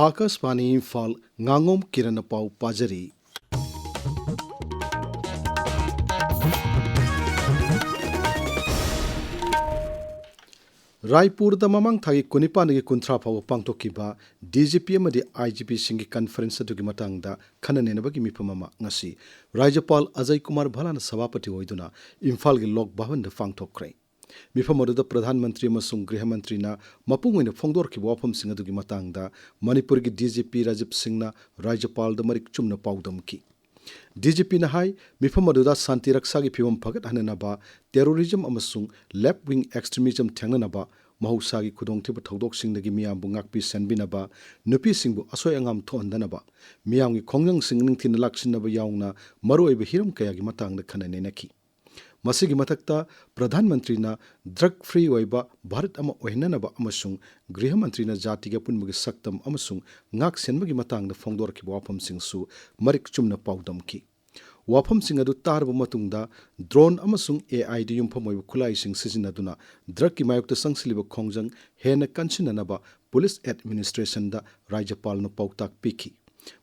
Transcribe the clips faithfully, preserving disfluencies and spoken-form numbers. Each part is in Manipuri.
ꯑꯥꯀꯥꯁꯕꯥꯅꯤ ꯏꯝꯐꯥꯜ, ꯉꯥꯉꯣꯝ ꯀꯤꯔꯟꯅ ꯄꯥꯎ ꯄꯥꯖꯔꯤ꯫ ꯔꯥꯏꯄꯨꯔꯗ ꯃꯃꯥꯡ ꯊꯥꯒꯤ ꯀꯨꯟꯅꯤꯄꯥꯟꯗꯒꯤ ꯀꯨꯟꯊ꯭ꯔꯥ ꯐꯥꯎꯕ ꯄꯥꯡꯊꯣꯛꯈꯤꯕ ꯗꯤ ꯖꯤ ꯄꯤ ꯑꯃꯗꯤ ꯑꯥꯏ ꯖꯤ ꯄꯤꯁꯤꯡꯒꯤ ꯀꯟꯐꯔꯦꯟꯁ ꯑꯗꯨꯒꯤ ꯃꯇꯥꯡꯗ ꯈꯟꯅ ꯅꯩꯅꯕꯒꯤ ꯃꯤꯐꯝ ꯑꯃ ꯉꯁꯤ ꯔꯥꯖ꯭ꯌꯄꯥꯜ ꯑꯖꯌ ꯀꯨꯃꯥꯔ ꯚꯜꯂꯥꯅ ꯁꯚꯥꯄꯇꯤ ꯑꯣꯏꯗꯨꯅ ꯏꯝꯐꯥꯜꯒꯤ ꯂꯣꯛ ꯚꯕꯟꯗ ꯄꯥꯡꯊꯣꯛꯈ꯭ꯔꯦ꯫ ꯃꯤꯐꯝ ꯑꯗꯨꯗ ꯄ꯭ꯔꯙꯥꯟ ꯃꯟꯇ꯭ꯔꯤ ꯑꯃꯁꯨꯡ ꯒ꯭ꯔꯤꯍ ꯃꯟꯇ꯭ꯔꯤꯅ ꯃꯄꯨꯡ ꯑꯣꯏꯅ ꯐꯣꯡꯗꯣꯔꯛꯈꯤꯕ ꯋꯥꯐꯝꯁꯤꯡ ꯑꯗꯨꯒꯤ ꯃꯇꯥꯡꯗ ꯃꯅꯤꯄꯨꯔꯒꯤ ꯗꯤ ꯖꯤ ꯄꯤ ꯔꯥꯖꯤꯕ ꯁꯤꯡꯅ ꯔꯥꯖ꯭ꯌꯄꯥꯜꯗ ꯃꯔꯤꯛ ꯆꯨꯝꯅ ꯄꯥꯎꯗꯝꯈꯤ꯫ ꯗꯤ ꯖꯤ ꯄꯤꯅ ꯍꯥꯏ, ꯃꯤꯐꯝ ꯑꯗꯨꯗ ꯁꯥꯟꯇꯤ ꯔꯛꯁꯥꯒꯤ ꯐꯤꯚꯝ ꯐꯒꯠꯍꯟꯅꯅꯕ, ꯇꯦꯔꯣꯔꯤꯖꯝ ꯑꯃꯁꯨꯡ ꯂꯦꯐ ꯋꯤꯡ ꯑꯦꯛꯁꯇ꯭ꯔꯤꯃꯤꯖꯝ ꯊꯦꯡꯅꯅꯕ, ꯃꯍꯧꯁꯥꯒꯤ ꯈꯨꯗꯣꯡꯊꯤꯕ ꯊꯧꯗꯣꯛꯁꯤꯡꯗꯒꯤ ꯃꯤꯌꯥꯝꯕꯨ ꯉꯥꯛꯄꯤ ꯁꯦꯟꯕꯤꯅꯕ, ꯅꯨꯄꯤꯁꯤꯡꯕꯨ ꯑꯁꯣꯏ ꯑꯉꯥꯝ ꯊꯣꯛꯍꯟꯗꯅꯕ, ꯃꯤꯌꯥꯝꯒꯤ ꯈꯣꯡꯖꯪꯁꯤꯡ ꯅꯤꯡꯊꯤꯅ ꯂꯥꯛꯁꯤꯟꯅꯕ ꯌꯥꯎꯅ ꯃꯔꯨꯑꯣꯏꯕ ꯍꯤꯔꯝ ꯀꯌꯥꯒꯤ ꯃꯇꯥꯡꯗ ꯈꯟꯅ ꯅꯩꯅꯈꯤ꯫ ꯃꯁꯤꯒꯤ ꯃꯊꯛꯇ ꯄ꯭ꯔꯙꯥꯟ ꯃꯟꯇ꯭ꯔꯤꯅ ꯗ꯭ꯔꯒ ꯐ꯭ꯔꯤ ꯑꯣꯏꯕ ꯚꯥꯔꯠ ꯑꯃ ꯑꯣꯏꯍꯟꯅꯅꯕ ꯑꯃꯁꯨꯡ ꯒ꯭ꯔꯤꯍ ꯃꯟꯇ꯭ꯔꯤꯅ ꯖꯥꯇꯤꯒꯤ ꯑꯄꯨꯟꯕꯒꯤ ꯁꯛꯇꯝ ꯑꯃꯁꯨꯡ ꯉꯥꯛ ꯁꯦꯟꯕꯒꯤ ꯃꯇꯥꯡꯗ ꯐꯣꯡꯗꯣꯔꯛꯈꯤꯕ ꯋꯥꯐꯝꯁꯤꯡꯁꯨ ꯃꯔꯤꯛ ꯆꯨꯝꯅ ꯄꯥꯎꯗꯝꯈꯤ꯫ ꯋꯥꯐꯝꯁꯤꯡ ꯑꯗꯨ ꯇꯥꯔꯕ ꯃꯇꯨꯡꯗ, ꯗ꯭ꯔꯣꯟ ꯑꯃꯁꯨꯡ ꯑꯦ ꯑꯥꯏꯗ ꯌꯨꯝꯐꯝ ꯑꯣꯏꯕ ꯈꯨꯠꯂꯥꯏꯁꯤꯡ ꯁꯤꯖꯤꯟꯅꯗꯨꯅ ꯗ꯭ꯔꯒꯀꯤ ꯃꯥꯌꯣꯛꯇ ꯆꯪꯁꯤꯜꯂꯤꯕ ꯈꯣꯡꯖꯪ ꯍꯦꯟꯅ ꯀꯟꯁꯤꯟꯅꯅꯕ ꯄꯨꯂꯤꯁ ꯑꯦꯗꯃꯤꯅꯤꯁꯇ꯭ꯔꯦꯁꯟꯗ ꯔꯥꯖ꯭ꯌꯄꯥꯜꯅ ꯄꯥꯎꯇꯥꯛ ꯄꯤꯈꯤ꯫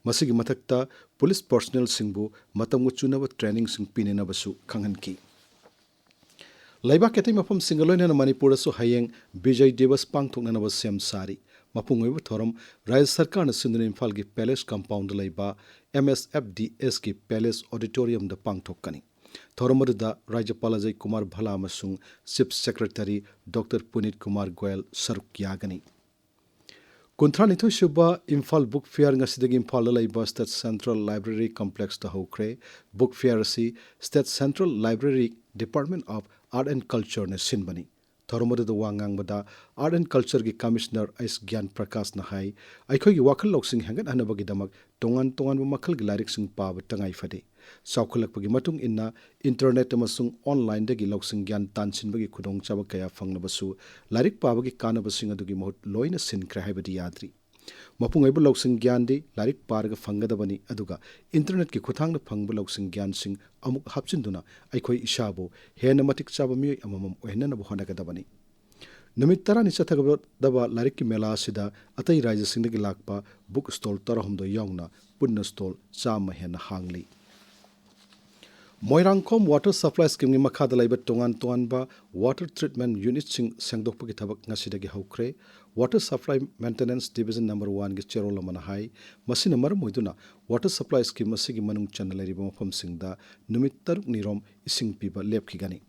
ꯃꯁꯤꯒꯤ ꯃꯊꯛꯇ, ꯄꯨꯂꯤꯁ ꯄꯔꯁꯅꯦꯜꯁꯤꯡꯕꯨ ꯃꯇꯝꯒ ꯆꯨꯅꯕ ꯇ꯭ꯔꯦꯅꯤꯡꯁꯤꯡ ꯄꯤꯅꯅꯕꯁꯨ ꯈꯪꯍꯟꯈꯤ꯫ ꯂꯩꯕꯥꯛꯀꯤ ꯑꯇꯩ ꯃꯐꯝꯁꯤꯡꯒ ꯂꯣꯏꯅꯅ ꯃꯅꯤꯄꯨꯔꯗꯁꯨ ꯍꯌꯦꯡ ꯕꯤꯖꯣꯏ ꯗꯤꯋꯁ ꯄꯥꯡꯊꯣꯛꯅꯅꯕ ꯁꯦꯝ ꯁꯥꯔꯤ꯫ ꯃꯄꯨꯡ ꯑꯣꯏꯕ ꯊꯧꯔꯝ ꯔꯥꯖ꯭ꯌ ꯁꯔꯀꯥꯔꯅ ꯁꯤꯟꯗꯨꯅ ꯏꯝꯐꯥꯜꯒꯤ ꯄꯦꯂꯦꯁ ꯀꯝꯄꯥꯎꯟꯗ ꯂꯩꯕ ꯑꯦꯝ ꯑꯦꯁ ꯑꯦꯐ ꯗꯤ ꯑꯦꯁꯀꯤ ꯄꯦꯂꯦꯁ ꯑꯣꯗꯤꯇꯣꯔꯤꯌꯝꯗ ꯄꯥꯡꯊꯣꯛꯀꯅꯤ꯫ ꯊꯧꯔꯝ ꯑꯗꯨꯗ ꯔꯥꯖ꯭ꯌꯄꯥꯜ ꯑꯖꯌ ꯀꯨꯃꯥꯔ ꯚꯜꯂꯥ ꯑꯃꯁꯨꯡ chief secretary doctor Punit Kumar Goyal ꯁꯔꯨꯛ ꯌꯥꯒꯅꯤ꯫ ꯀꯨꯟꯊ꯭ꯔꯥꯅꯤꯊꯣꯏ ꯁꯨꯕ ꯏꯝꯐꯥꯜ ꯕꯨꯛ ꯐꯤꯌꯔ ꯉꯁꯤꯗꯒꯤ ꯏꯝꯐꯥꯜꯗ ꯂꯩꯕ ꯁ꯭ꯇꯦꯠ ꯁꯦꯟꯇ꯭ꯔꯦꯜ ꯂꯥꯏꯕ꯭ꯔꯦꯔꯤ ꯀꯝꯄ꯭ꯂꯦꯛꯁꯇ ꯍꯧꯈ꯭ꯔꯦ꯫ ꯕꯨꯛ ꯐꯤꯌꯔ ꯑꯁꯤ state central library, department of art and ꯀꯜꯆꯔꯅ ꯁꯤꯟꯕꯅꯤ꯫ ꯊꯧꯔꯝ ꯑꯗꯨꯗ ꯋꯥ ꯉꯥꯡꯕꯗ ꯑꯥꯔꯠ ꯑꯦꯟ ꯀꯜꯆꯔꯒꯤ ꯀꯃꯤꯁꯅꯔ ꯑꯩꯆ ꯒ꯭ꯌꯥꯟ ꯄ꯭ꯔꯀꯥꯁꯅ ꯍꯥꯏ, ꯑꯩꯈꯣꯏꯒꯤ ꯋꯥꯈꯜ ꯂꯧꯁꯤꯡ ꯍꯦꯟꯒꯠꯍꯟꯅꯕꯒꯤꯗꯃꯛ ꯇꯣꯉꯥꯟ ꯇꯣꯉꯥꯟꯕ ꯃꯈꯜꯒꯤ ꯂꯥꯏꯔꯤꯛꯁꯤꯡ ꯄꯥꯕ ꯇꯉꯥꯏ ꯐꯗꯦ꯫ ꯆꯥꯎꯈꯠꯂꯛꯄꯒꯤ ꯃꯇꯨꯡ ꯏꯟꯅ ꯏꯟꯇꯔꯅꯦꯠ ꯑꯃꯁꯨꯡ ꯑꯣꯟꯂꯥꯏꯟꯗꯒꯤ ꯂꯧꯁꯤꯡ ꯒ꯭ꯌꯥꯟ ꯇꯥꯟꯁꯤꯟꯕꯒꯤ ꯈꯨꯗꯣꯡꯆꯥꯕ ꯀꯌꯥ ꯐꯪꯂꯕꯁꯨ, ꯂꯥꯏꯔꯤꯛ ꯄꯥꯕꯒꯤ ꯀꯥꯟꯅꯕꯁꯤꯡ ꯑꯗꯨꯒꯤ ꯃꯍꯨꯠ ꯂꯣꯏꯅ ꯁꯤꯟꯈ꯭ꯔꯦ ꯍꯥꯏꯕꯗꯤ ꯌꯥꯗ꯭ꯔꯤ꯫ ꯃꯄꯨꯡ ꯑꯣꯏꯕ ꯂꯧꯁꯤꯡ ꯒ꯭ꯌꯥꯟꯗꯤ ꯂꯥꯏꯔꯤꯛ ꯄꯥꯔꯒ ꯐꯪꯒꯗꯕꯅꯤ, ꯑꯗꯨꯒ ꯏꯟꯇꯔꯅꯦꯠꯀꯤ ꯈꯨꯠꯊꯥꯡꯗ ꯐꯪꯕ ꯂꯧꯁꯤꯡ ꯒ꯭ꯌꯥꯟꯁꯤꯡ ꯑꯃꯨꯛ ꯍꯥꯞꯆꯤꯟꯗꯨꯅ ꯑꯩꯈꯣꯏ ꯏꯁꯥꯕꯨ ꯍꯦꯟꯅ ꯃꯇꯤꯛ ꯆꯥꯕ ꯃꯤꯑꯣꯏ ꯑꯃꯃꯝ ꯑꯣꯏꯍꯟꯅꯅꯕ ꯍꯣꯠꯅꯒꯗꯕꯅꯤ꯫ ꯅꯨꯃꯤꯠ ꯇꯔꯥꯅꯤ ꯆꯠꯊꯒꯗꯕ ꯂꯥꯏꯔꯤꯛꯀꯤ ꯃꯦꯂꯥ ꯑꯁꯤꯗ ꯑꯇꯩ ꯔꯥꯖ꯭ꯌꯁꯤꯡꯗꯒꯤ ꯂꯥꯛꯄ book stall ꯇꯔꯥꯍꯨꯝꯗꯣꯏ ꯌꯥꯎꯅ ꯄꯨꯟꯅ stall ꯆꯥꯝꯃ ꯍꯦꯟꯅ ꯍꯥꯡꯂꯤ꯫ ꯃꯣꯏꯔꯥꯡꯈꯣꯝ water supply schemeꯒꯤ ꯃꯈꯥꯗ ꯂꯩꯕ ꯇꯣꯉꯥꯟ ꯇꯣꯉꯥꯟꯕ water treatment unitꯁꯤꯡ ꯁꯦꯡꯗꯣꯛꯄꯒꯤ ꯊꯕꯛ ꯉꯁꯤꯗꯒꯤ ꯍꯧꯈ꯭ꯔꯦ꯫ Water Supply Maintenance Division number oneꯒꯤ ꯆꯦꯔꯣꯜ ꯑꯃꯅ ꯍꯥꯏ, ꯃꯁꯤꯅ ꯃꯔꯝ ꯑꯣꯏꯗꯨꯅ water supply scheme ꯑꯁꯤꯒꯤ ꯃꯅꯨꯡ ꯆꯟꯅ ꯂꯩꯔꯤꯕ ꯃꯐꯝꯁꯤꯡꯗ ꯅꯨꯃꯤꯠ ꯇꯔꯨꯛꯅꯤꯔꯣꯝ ꯏꯁꯤꯡ ꯄꯤꯕ ꯂꯦꯞꯈꯤꯒꯅꯤ꯫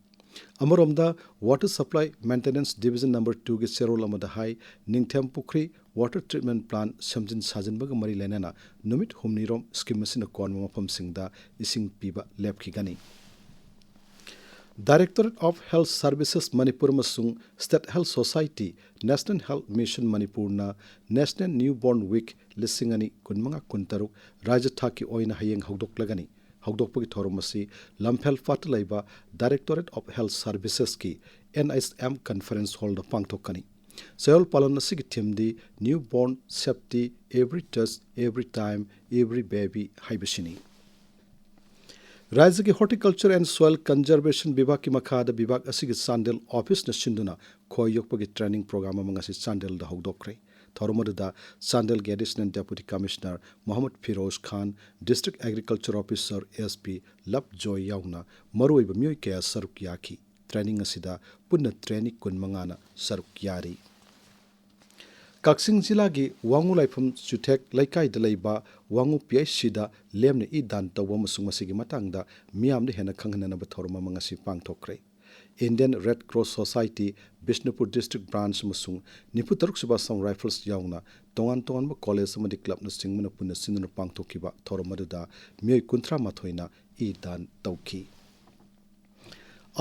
ꯑꯃꯔꯣꯝꯗ, Water Supply Maintenance Division number twoꯒꯤ ꯆꯦꯔꯣꯜ ꯑꯃꯗ ꯍꯥꯏ, ꯅꯤꯡꯊꯦꯝ ꯄꯨꯈ꯭ꯔꯤ water treatment plant ꯁꯦꯝꯖꯤꯟ ꯁꯥꯖꯤꯟꯕꯒ ꯃꯔꯤ ꯂꯩꯅꯅ ꯅꯨꯃꯤꯠ ꯍꯨꯝꯅꯤꯔꯣꯝ scheme ꯑꯁꯤꯅ ꯀꯣꯟꯕ ꯃꯐꯝꯁꯤꯡꯗ ꯏꯁꯤꯡ ꯄꯤꯕ ꯂꯦꯞꯈꯤꯒꯅꯤ꯫ Directorate of Health Services Manipur ꯑꯃꯁꯨꯡ State Health Society, National Health Mission ꯃꯅꯤꯄꯨꯔꯅ National Newborn Week ꯂꯤꯁꯤꯡ ꯑꯅꯤ ꯀꯨꯟꯃꯉꯥ ꯀꯨꯟꯇꯔꯨꯛ ꯔꯥꯖ꯭ꯌ ꯊꯥꯛꯀꯤ ꯑꯣꯏꯅ ꯍꯌꯦꯡ ꯍꯧꯗꯣꯛꯂꯒꯅꯤ꯫ ꯍꯧꯗꯣꯛꯄꯒꯤ ꯊꯧꯔꯝ ꯑꯁꯤ ꯂꯝꯐꯦꯜ ꯄꯥꯠꯇ ꯂꯩꯕ Directorate of Health Servicesꯀꯤ N H M conference hallꯗ ꯄꯥꯡꯊꯣꯛꯀꯅꯤ꯫ ꯆꯌꯣꯜ ꯄꯥꯂꯟ ꯑꯁꯤꯒꯤ themeꯗꯤ Newborn Safety, Every Touch, Every Time, Every Baby ꯍꯥꯏꯕꯁꯤꯅꯤ꯫ ꯔꯥꯖ꯭ꯌꯒꯤ Horticulture and Soil Conservation ꯕꯤꯚꯥꯒꯀꯤ ꯃꯈꯥꯗ ꯕꯤꯚꯥꯒ ꯑꯁꯤꯒꯤ ꯆꯥꯟꯗꯦꯜ officeꯅ ꯁꯤꯟꯗꯨꯅ ꯈꯣꯏ ꯌꯣꯛꯄꯒꯤ training program ꯑꯃ ꯉꯁꯤ ꯆꯥꯟꯗꯦꯜꯗ ꯍꯧꯗꯣꯛꯈ꯭ꯔꯦ꯫ ꯊꯧꯔꯝ ꯑꯗꯨꯗ ꯆꯥꯟꯗꯦꯜꯒꯤ Additional Deputy Commissioner Mohammad Firoz ꯈꯥꯟ, District Agriculture Officer, S P, ꯂꯞ ꯖꯣꯏ ꯌꯥꯎꯅ ꯃꯔꯨꯑꯣꯏꯕ ꯃꯤꯑꯣꯏ ꯀꯌꯥ ꯁꯔꯨꯛ ꯌꯥꯈꯤ꯫ Training ꯑꯁꯤꯗ ꯄꯨꯟꯅ trainee ꯀꯨꯟꯃꯉꯥꯅ ꯁꯔꯨꯛ ꯌꯥꯔꯤ꯫ ꯀꯛꯆꯤꯡ ꯖꯤꯂꯥꯒꯤ ꯋꯥꯉꯨ ꯂꯥꯏꯐꯝ ꯆꯨꯊꯦꯛ ꯂꯩꯀꯥꯏꯗ ꯂꯩꯕ ꯋꯥꯉꯨ P H Cꯗ ꯂꯦꯝꯅ ꯏ ꯗꯥꯟ ꯇꯧꯕ ꯑꯃꯁꯨꯡ ꯃꯁꯤꯒꯤ ꯃꯇꯥꯡꯗ ꯃꯤꯌꯥꯝꯗ ꯍꯦꯟꯅ ꯈꯪꯍꯟꯅꯅꯕ ꯊꯧꯔꯝ ꯑꯃ ꯉꯁꯤ ꯄꯥꯡꯊꯣꯛꯈ꯭ꯔꯦ꯫ Indian Red Cross Society, Bishnupur District Branch ꯑꯃꯁꯨꯡ ꯅꯤꯐꯨ ꯇꯔꯨꯛ ꯁꯨꯕ Assam Rifles ꯌꯥꯎꯅ ꯇꯣꯉꯥꯟ ꯇꯣꯉꯥꯟꯕ college ꯑꯃꯗꯤ clubꯅꯆꯤꯡꯕꯅ ꯄꯨꯟꯅ ꯁꯤꯟꯗꯨꯅ ꯄꯥꯡꯊꯣꯛꯈꯤꯕ ꯊꯧꯔꯝ ꯑꯗꯨꯗ ꯃꯤꯑꯣꯏ ꯀꯨꯟꯊ꯭ꯔꯥ ꯃꯥꯊꯣꯏꯅ ꯏ ꯗꯥꯟ ꯇꯧꯈꯤ꯫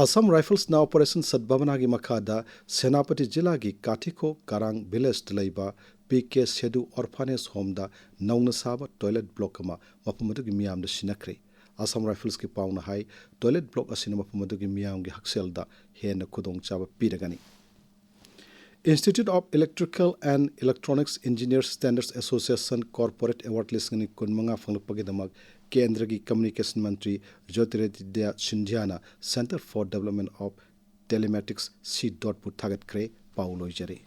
Assam Riflesꯅ Operation Sadbhavanaꯒꯤ ꯃꯈꯥꯗ ꯁꯦꯅꯥꯄꯇꯤ ꯖꯤꯂꯥꯒꯤ ꯀꯥꯊꯤꯈꯣ ꯀꯔꯥꯡ villageꯇ ꯂꯩꯕ P K Sedhu Orphanage Homeꯗ ꯅꯧꯅ ꯁꯥꯕ toilet block ꯑꯃ ꯃꯐꯝ ꯑꯗꯨꯒꯤ ꯃꯤꯌꯥꯝꯗ ꯁꯤꯟꯅꯈ꯭ꯔꯦ꯫ Assam Riflesꯀꯤ ꯄꯥꯎꯅ ꯍꯥꯏ, toilet block ꯑꯁꯤꯅ ꯃꯐꯝ ꯑꯗꯨꯒꯤ ꯃꯤꯌꯥꯝꯒꯤ ꯍꯛꯁꯦꯜꯗ ꯍꯦꯟꯅ ꯈꯨꯗꯣꯡꯆꯥꯕ ꯄꯤꯔꯒꯅꯤ꯫ Institute of Electrical and Electronics Engineers Standards Association Corporate Award ꯂꯤꯁꯤꯡ ꯑꯅꯤ ꯀꯨꯟꯃꯉꯥ ꯐꯪꯂꯛꯄꯒꯤꯗꯃꯛ ꯀꯦꯟꯗ꯭ꯔꯒꯤ communication Mantri ꯖꯣꯇꯤꯔꯥꯗꯤꯇ꯭ꯌ ꯁꯤꯟꯙ꯭ꯌꯥꯅ Center for Development of Telematics, C DOTꯄꯨ ꯊꯥꯒꯠꯈ꯭ꯔꯦ꯫ ꯄꯥꯎ ꯂꯣꯏꯖꯔꯦ꯫